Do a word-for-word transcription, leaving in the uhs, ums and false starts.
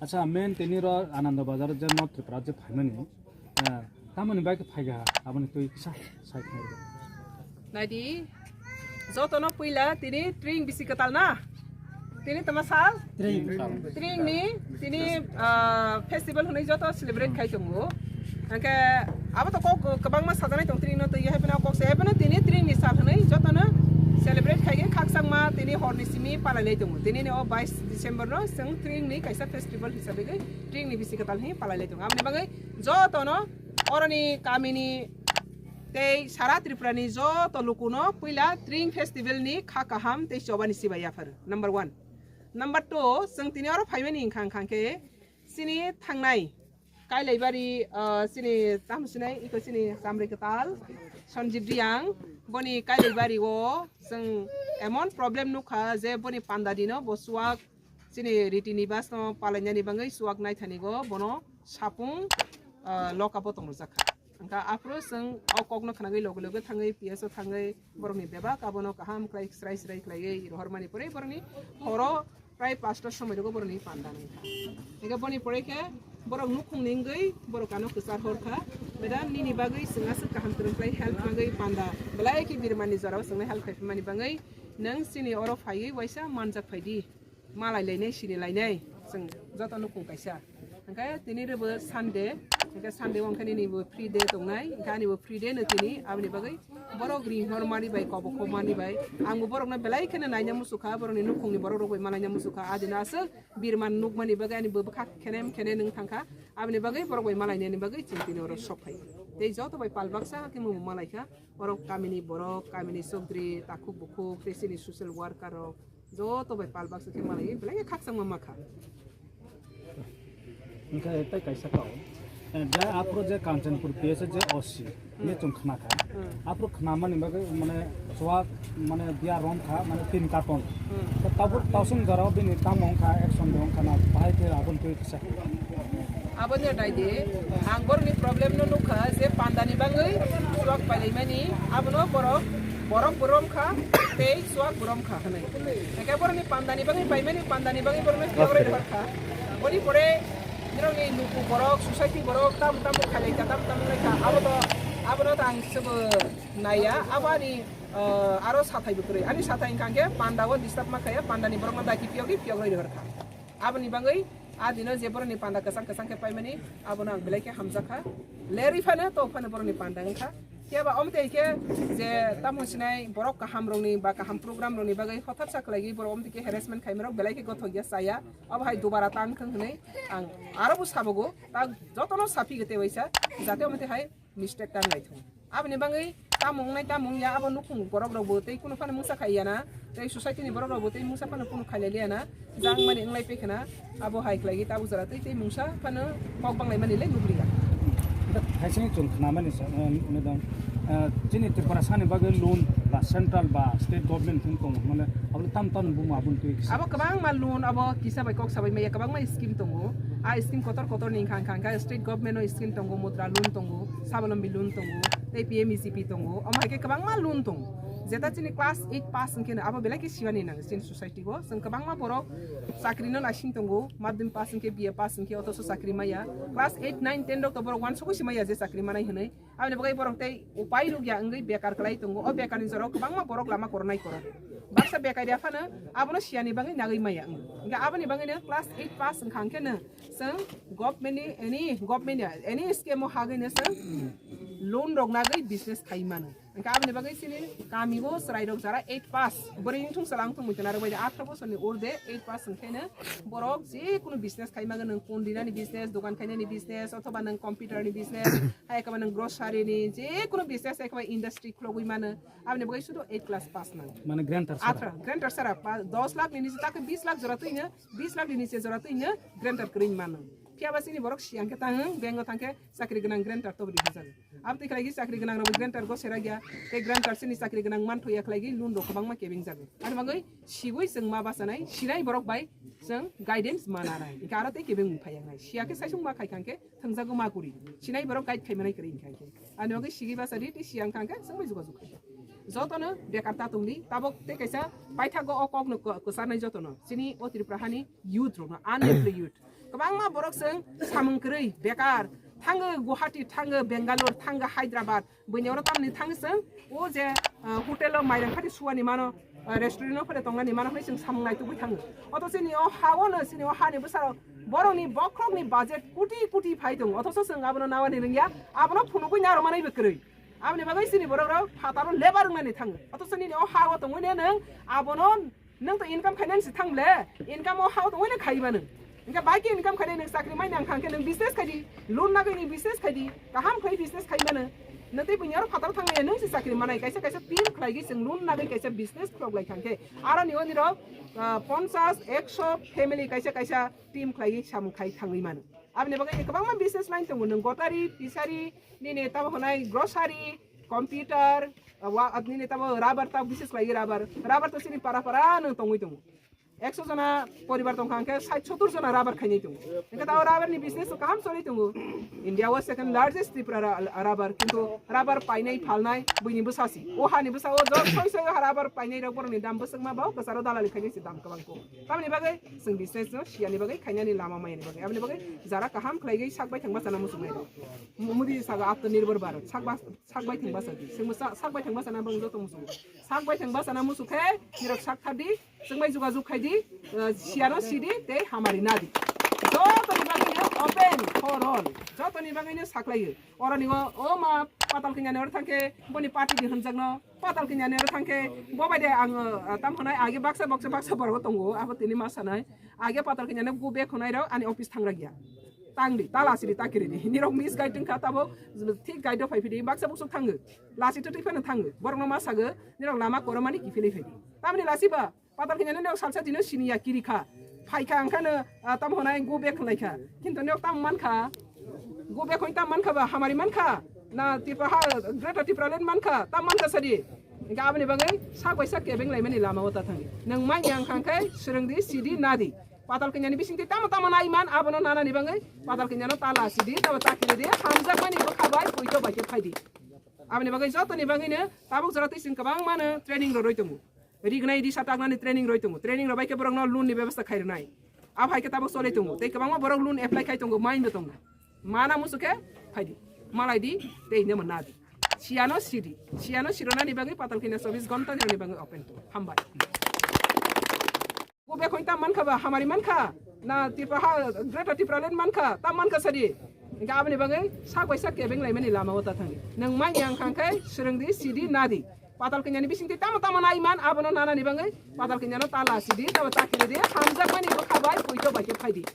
Acha, main tini ro Anando Bazar je North Tripura je phaimani, eh, tamoni bai khe phaiga, aboni tui kisa sai khnari. Nai di, joto no puila tini tring bisi kwtal na? Tini tama sal? Tring. Tring ni, tini, ah, festival hwnwi joto celebrate khai tongo. Hwnkhe abo to kok kwbangma sajaknai tong tring no twi, hai phano kok se, hai phano tini tring ni sal hwnwi joto no celebrate khai khe khakchangma tini hor ni simi palai lai tongo. Tini ni o bais December no chwng tring ni kaisa festival hisabe khe tring ni bisi kwtal hwnwi palai lai tongo. Aboni bagwi joto no oroni kami ni tei sara Tripura ni joto luku no puila tring festival ni kha kaham tei choba ni sibai yaphar. Number one. Number two, chwng tini oro phaimani wngkha, wngkha khe chini thangnai Kailaibari, ah, chini tamo sinai, iko chini Chamri Kwtal, Sanjib Reang, boni Kailaibari o chwng emon problem nukha je boni panda dino bo chuak chini riti nibas no palainani bagwi chuak naithani go bono sapung, ah, lock up o tongrijak kha. Hwnkha aphuru chwng o kok no khnagwi loge loge thangwi P S o thangwi borokni bebak abono kaham khlai srai srai khlaiwi rohormani pore borokni horo prai pasta somoi rogo borokni panda nangkha. Hingkhe boni pore khe borok nukhung ni wngwi borok ano kwchar hor kha. Madam, nini bagwi chwng aswk kaham kwrwng khlai help nangwi panda belai khe birmani jorao chwngno help khaiphaimani bagwi nwng chini oro phaiwi waisa manjak phai di. Malai lainai, sini lainai, chwng joto nukhung kaisa. Hingkhe tini rwbo Sunday, hingkhe Sunday o hingkhe nini bo free day tongnai, hingkhe ani bo free day no tini, aboni bagwi borok ringhor mani bai, kobo kho mani bai, ang bo borok no belai kheno naina muchukha, borok ni nukhung ni borok rok bai malaina muchukha, adino aswk birman nukmani bagwi ani bo bwkha khenem khene nwng thangkha, aboni bagwi borok bai malainani bagwi chwng tini oro sok phai. Tei joto bai pal baksa khe mung malaikha, borok kamini borok, kamini chokdri, takhuk bukhuk, tei chini social worker rok, joto bai pal baksa khe malai, belai khe khakchangma ma kha. Hingkhe tei kaisa kau, eh, je aphuru je Kanchanpur P S je O C, ne chwng khna kha. Aphuru khnamani bagwi mane chuak, mane biya rom kha, mane tin carton. Tabuk tausung jorao bini tamo wngkha, action de wngkha na, bahai khe aboni twi kisa. Aboni nai di, ang borokni problem no nukha je panda ni bagwi chuak pailaimani, abono borok, borok bo rom kha, tei chuak bo rom kha hwnwi. Hingkhe borokni panda ni bagwi paimani, panda ni bagwi borokno phiyok rwi rwkha. Boni pore borokni luku borok, society borok, tamo tamo khailai kha, tamo tamo lai kha. Abo to, abono to ang sabo naiya, abo ani, ah, aro sathai bo kwrwi. Ani sathai wngkha hingkhe panda o disturb ma khaiya, panda ni borokno daiti phiyok rwi, phiyok rwi rwkha. Aboni bagwi a dino je borokni panda kwchang kwchang khe paimani, abono ang belai khe hamjakha. Lerwi phano, to phano borokni panda wngkha. Phiya ba omo tei khe je tamo sinai borok kaham rokni ba kaham program rokni bagwi hothatsa khlaigwi borok omo tei khe harassment khaima rok belai khe gothok ya chaya. Abo hai dubara tang thung hwnwi ang aro bo sabogo, ta jotono saphi gete waisa, jate omo tei hai mistake ta wng naithung. Aboni bagwi tamo wngnai tamo wngya, abo nukhung borok rokbo tei kunu phano mungsa khai ya na, tei society ni borok rokbo tei mungsa phano kunu khailai liya na, jang mani wnglai pai khna, abo hai khlaigwi tabuk jora tei tei mungsa phano kok banglaimani le nukliya. Thaising chwng khnamani sa, eh, madam, eh, chini Tripura sani bagwi loan ba central ba state government thung tong mane, abo tam tam buma aboni twi kisa. Abo kwbangma loan, abo kisa bai kok sabai maya, kwbangma scheme tongo. A scheme kotor kotor ni wngkha, wngkha, wngkha state government no scheme tongo, mudra loan tongo, sabolombi loan tongo, tei P M E G P tongo, omo hai khe kwbangma loan tongo. Jeta chini class eight pass hwnkhe no abo belai khe siwani nang chini society o. Chwng kwbangma borok chakri no naising tongo, madhyamik pass hwnkhe, B A pass hwnkhe, otoso chakri maya. Class eight, nine, ten rok to borok uansukgwi si maya je chakri manai hwnwi. Aboni bagwi borok tei upai rwgya wngwi bekar kwlai tongo. O bekar ni jorao kwbangma borok lama koronai koro. Baksa bekar ya phano abono siyani bagwi nagwi maya wng. Hwnkhe aboni bagwino class eight pass wngkha hwnkhe no chwng government ni any, government ni any scheme o hagwi no chwng loan rok nagwi business khai mano. Hwnkhe aboni bagwi chini kami o chwrai rok jara eight pass, bwrwi wngthung chwla wngthung mui tana rwbai de, atharo bosor ni urde eight pass wngkhe no borok je kunu business khai mano, nwng pon rinani business, dogan khainani business, othoba nwng computer ni business, hai khe nwng grocery ni je kunu business, hai khe industry khulogwi mano. Aboni bagwi sudu eight class pass nang. Mane grantor sara? Athra, grantor sara, pa-, dos lakh ni niche ta khe bis lakh jora twi no, bis lakh ni niche jora twi no grantor kwrwi mano. Phiya ba chini borok siyang khe tang, bank o thang khe chakri gwnang grantor to bwrwi hajal. Abo twi khlai khe chakri gwnang rok grantor go sera gya, tei grantor chini chakri gwnang manthoya khlai khe loan rok kwbangma kebeng jago. Ani bagwi sigwi chwng ma bachanai, sinai borok bai chwng guidance ma nanai. Hwnkhe aro tei kebeng mung phaiya wngnai. Siya khe saisung ma khai kha hwnkhe thwngjago ma kwrwi. Sinai borok guide khai manai kwrwi hwnkhe hwnkhe. Ani bagwi sigwi bacha di, tei siya wngkha hwnkhe chwng bai jogajog khai. Jotono bekar ta tongdi, tabok tei kaisa paithago o kokno kwcharnai jotono. Chini o Tripura hani youth rokno, unemployed youth. Kwbangma borok chwng samung kwrwi, bekar, thango Guwahati, thango Bangalore, thango Hyderabad, buini oro tamni thang chwng, o je, ah, hotel o mairang phari suani mano, ah, restaurant o phari tongnani mano hwnwi chwng samung naitugwi thango. Othocho chini o ha-o no, chini o hani bwsarok borokni bokhorokni budget koti koti phai tongo. Othocho chwng abono nawani rwngya, abono phunugwi narwkmanaibo kwrwi. Aboni bagwi chini borok rok phataro labour wngnani thango. Othocho nini o ha-o tongwi ne nwng abono Nwng to income khainani se thang le, income o ha-o tongwi le khai mano. Hingkhe bai khe income khainai nwng chakri mai nang kha hingkhe nwng business khai di, loan nagwi ni business khai di, kaham khlai business khai mano. Nwng tei buini aro phataro thang le nwng se chakri manai kaisa kaisa team khlai gwi chwng loan nagwi kaisa business khulok lai kha hingkhe. Aro ni oni rok, ah, ponchas, ekso family kaisa kaisa team khlai gwi samung khai thangwi mano. Aboni bagwi ni kwbangma business line tongo, nwng gotari, fishery, nini tamo hwnai grocery, computer, wa, nini tamo rubber ta business khlai rubber. Rubber to chini para para nwng tongwi tongo. Ekso jona poribar tong kha hingkhe sait sottor jona rubber khainai tongo. Hingkhe tamo rubber ni business to kaham choli tongo. India o second largest Tripura ra-, rubber, kintu rubber painai phalnai buini bwsa si. O hani bwsa o jor soi soi o rubber painai rok borokni dam bwswkma bo kwcharo dalali khainai se dam kwbang kho. Tamoni bagwi chwng business no siyani bagwi khainani lama mayani bagwi. Aboni bagwi jara kaham khlai gwi sak bai thangma chana muchungnai rok. Modi saga Atmanirbhar Bharat, sak ba-, sak bai thangma chadi. Chwngbo sa-, sak bai thangma chana bang joto muchungo. Sak bai thangma chana muchung khe, nirok sak thar di, chwng bai jogajog khai di, eh, siyano si di, tei hamari na di. Jotoni bagwi no open for all. Jotoni bagwi no saklai o. Oro ni o, o ma patal kanya ni oro thang khe, boni party ni hamjak no, patal kanya ni oro thang khe, bo bai de ang, eh, tam hwnai, age baksa, baksa, baksa borok tongo, abo tini ma sanai. Age patal kanya no go back hwnai rok, ani office thang ragya. Tang di, tala si di, ta kiri di. Nirok misguide wng kha, tabo thik guide o phai phi di, baksa buksu thango. Lasi twtwi phano thango. Borok no ma sago, nirok lama koromani kiphilwi phai di. Tamni lasi ba, patal kanya no nirok salsa dino sini ya kiri kha. Phai kha ang khano, ah, tamo hwnai go back hwnlai kha. Kintu nirok tam man kha, go back hwn tam man kha ba, hamari man kha. Na Tripura ha, Greater Tipraland man kha, tam man kha sadi. Hingkhe aboni bagwi sak bai sak kebeng laimani lama o ta thang di. Nwng mai yang kha khe, swrwng di, si di, na di. Patal kanya ni bising twi tamo tamo nai man, abono nana ni bagwi patal kanya no tala si di, tamo chakri di, hamjakmani bwkha bai poito bai khe phai di. Aboni bagwi joto ni bagwi no tabuk jora twi chwng kwbangma no training rw rwi tongo. Rignai risa taknani training rwi tongo. Training rw bai khe borok no loan ni bebostha khai rwnai. Abo hai khe tabuk choli tongo. Tei kwbangma borok loan apply khai tongo, main bo tongo. Mana musu khe phai di. Malai di, tei nemo na di. Siyano si di. Siyano si rwnani bagwi patal kanya chobbish ghonta ni bagwi open tongo. Hambai. Go back hwn tam man kha ba, hamari man kha, na Tripura ha, Greater Tipraland man kha, tam man kha sadi. Hingkhe aboni bagwi sak bai sak kebeng laimani lama o ta thang di. Nwng mai yang kha khe, swrwng di, si di, na di. Patal kanya ni bising twi tamo tamo nai man, abono nana ni bagwi patal kanya no tala si di, tamo chakri di, hamjakmani bwkha bai poito bai khe phai di.